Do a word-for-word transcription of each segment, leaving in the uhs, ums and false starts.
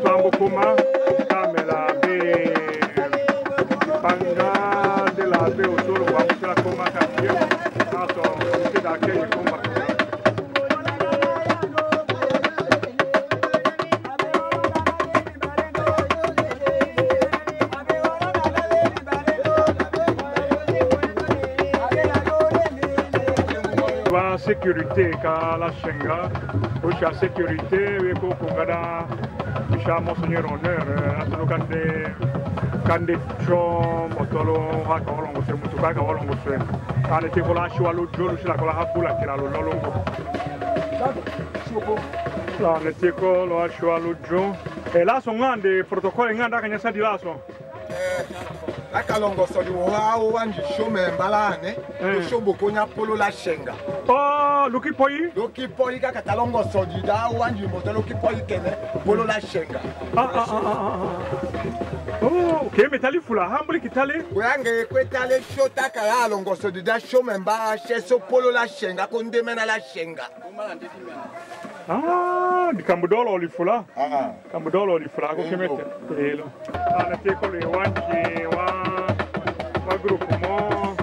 Bambu kuma, kamela be, panga de la be otolo, bambu la kuma ka tie, ato, ke da ke kuma. Wa sécurité ka la senga, o sa sécurité, we ko ko gada, sa Monseigneur honneur, eh, atulu kande, kande cho motolo, ha ka wa longose, mutuka ka wa longose. Ane te ko la siwa lu jolu, sila ko la hapula kila lu lolongo. Ane te ko la siwa lu jo. E laso ngande protocole ngande ka nyasa di laso. Eh, la ka longosodi wa, wa wanji sio membala ne, eh, sio boko nya polo la senga. Oh, luki poi? Luki poi ka ka ta longosodi da wanji moto luki poi kene, polo la senga. Ah, ah, ah, ah, ah. Oh, ke me tali fula, hambuli ki tali? Kwe ange kwe tali sio ta ka la longosodi da sio membala se sio polo la senga, ko ndemena la senga. Ah, di kambu dolo oli fula. Ah, ah. Kambu dolo oli fula, ko kemete. Elo. Ane te ko le wanji wa, wa grupu mo.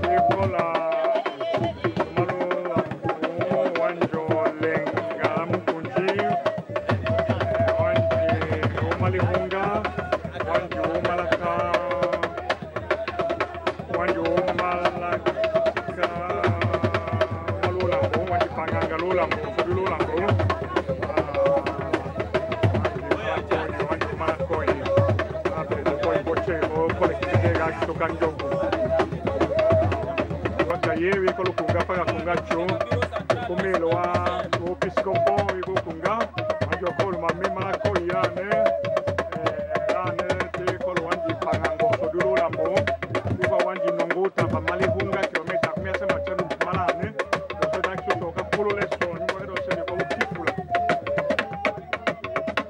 Te ko la malu, wanjo lenga mukunji. Wanji umali hunga. Wanji umalaka. Wanjo malaka, wa lulambo, wanji panganga lulambo, so di lulambo. Ah, wanjo malakoi, wanjo malakoi. Ah, pe koi boche, o kole kike ga so kanjo. Wa ka ye, we ko lukunga, pa ka kunga cho. Kumelo wa, o episkopo, we ko kunga. Wanjo kolo mame malakoi ya ne. Eh, ya ne, te kolo wanji pangango, so di lulambo. Iba wanji nongo tamba mali hunga kilometa kumi ya sema chanu malane. Oso da kiso soka polo leso, ni mo edo se ni ko kifula.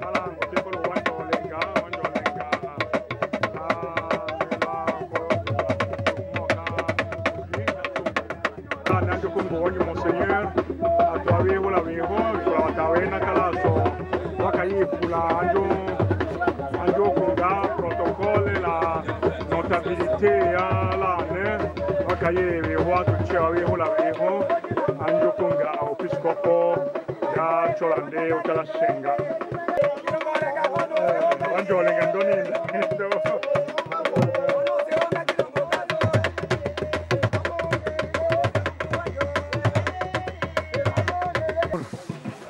Ala ngo te kolo wanjo lenga, wanjo lenga. Ah, la ko, mo ka. Ah, anjo kunga wanjo Monseigneur, atwa we hula we ho, atwa we na kalaso. Wa ka ye fula anjo, anjo kunga protocole la notabilité ya la ne. Wa ka ye we ho atu che we hula we ho. Anjo kunga episkopo ya cholande utala senga. Eh, wanjo lenga ndoni.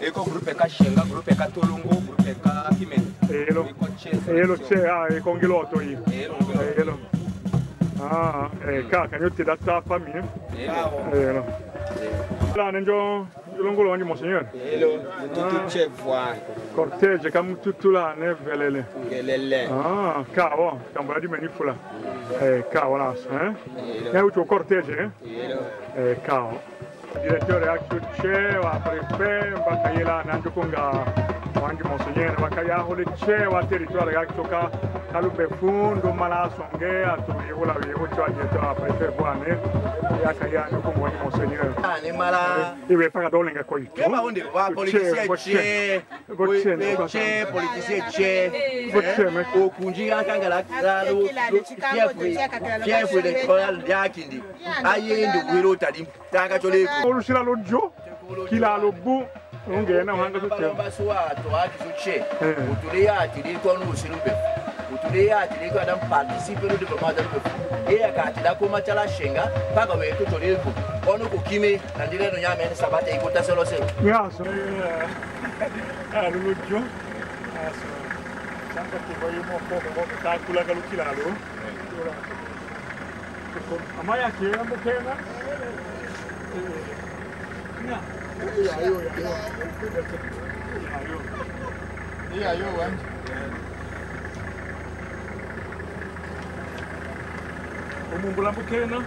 Eko groupe ka senga, groupe ka tolongo, groupe ka kimene. Elo. Eko che, elo che, ah, eko ngiloto i. Elo, ngiloto. Elo. Ah, eh, ka, ka nyo te data famille. Elo. Elo. La ne njo. Longolo wanji Monseigneur. Elo, mututu chevwa. Cortège ka mututu la ne velele. Ngelele. Ah, kawo, kambula di meni fula. Eh, kawo laso, eh? Elo. Ne ucho cortège, eh? Elo. Eh, kawo. Directeur ya kicho che, wa préfet, mbaka yela na njo kunga wanji Monseigneur, mbaka ya hole che, wa territoire ya kicho ka, ka lumbe fu ndu malaso. Nge atu i hula we ho cho aje to a préfet bwa ne. Ya ka ya ni ko mo ni Monseigneur. Ah, ni mala. Iwe pa ka dole nga ko i. Kema hunde wa politicien che. Che, politicien che. Che, politicien che. Che, me. O kunji ya ka ngala, la, lo, lo, fief, fief de koyal ya kindi. Aye ndu wiro tadi. Tanga chole. Olu sila lo jo. Kila lo bu. Unge na hanga tu che. Balomba sua to aki su che. Eh. Utule ya tili ko nu silu be. Utule ya tili ko adam participer nu de ma da be. E ya ka tila ko ma chala senga. Pa ka we to tole ko. Ono ko kime na ndile no nyame ni sabate i ko ta solo se. Ya so. Ah, lo jo. Ah, so. Sanga ti ko i mo ko ko ta kula ka lo kila lo. Amaya ke ambu kena. Ina. Iya, yo, iya, yo. Iya, yo. Iya, yo, wan. Omumbula mbu kena.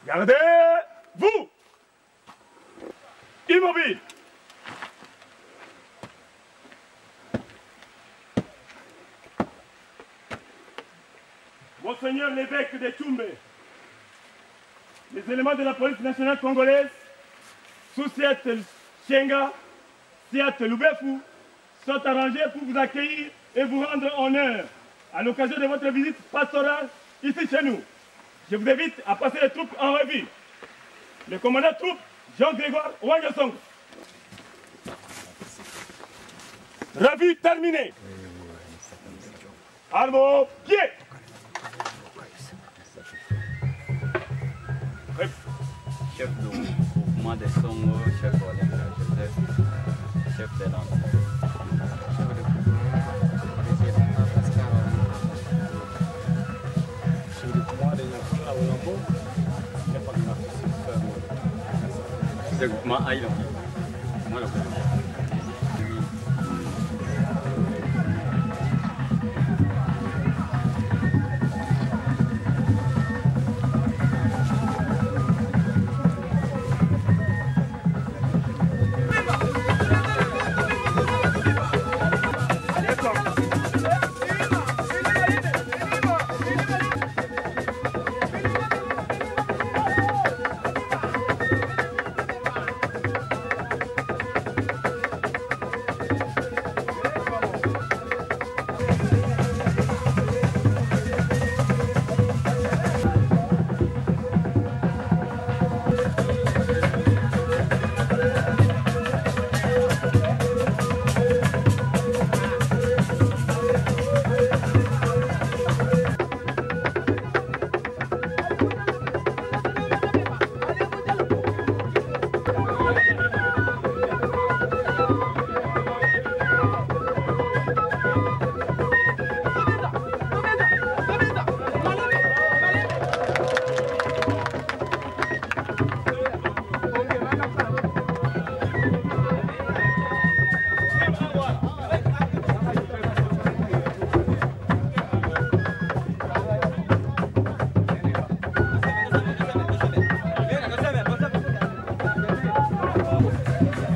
Gardez-vous. Immobile. Monseigneur l'évêque de Tchoumbe, les éléments de la police nationale congolaise, sous Siat Shenga, Siat Lubefu, sont arrangés pour vous accueillir et vous rendre honneur à l'occasion de votre visite pastorale ici chez nous. Je vous invite à passer les troupes en revue. Le commandant de troupes, Jean-Grégoire Wangasongo. Revue terminée. Armes au pied. Chef du groupement de Songo, chef Olenga Joseph, chef de l'ensemble. Chef du groupement de Nyakushi Awambo, chef de l'ensemble. Chef du groupement Aïlon.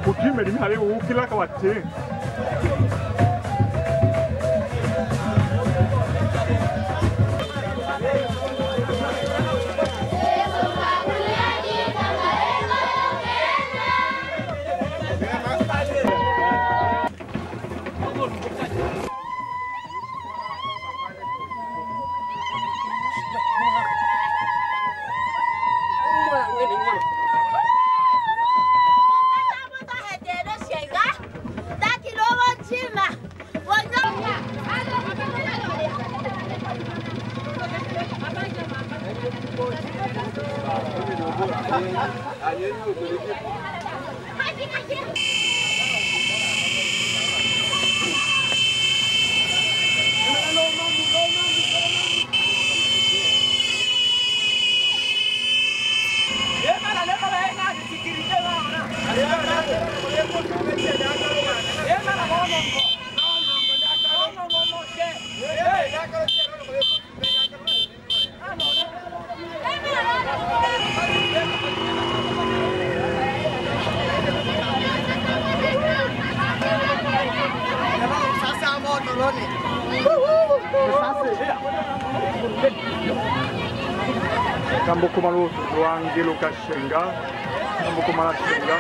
Kutime di mi hale u kila ka wate. Kamboko malo lwange lo ka Shenga. Kamboko malo Shenga.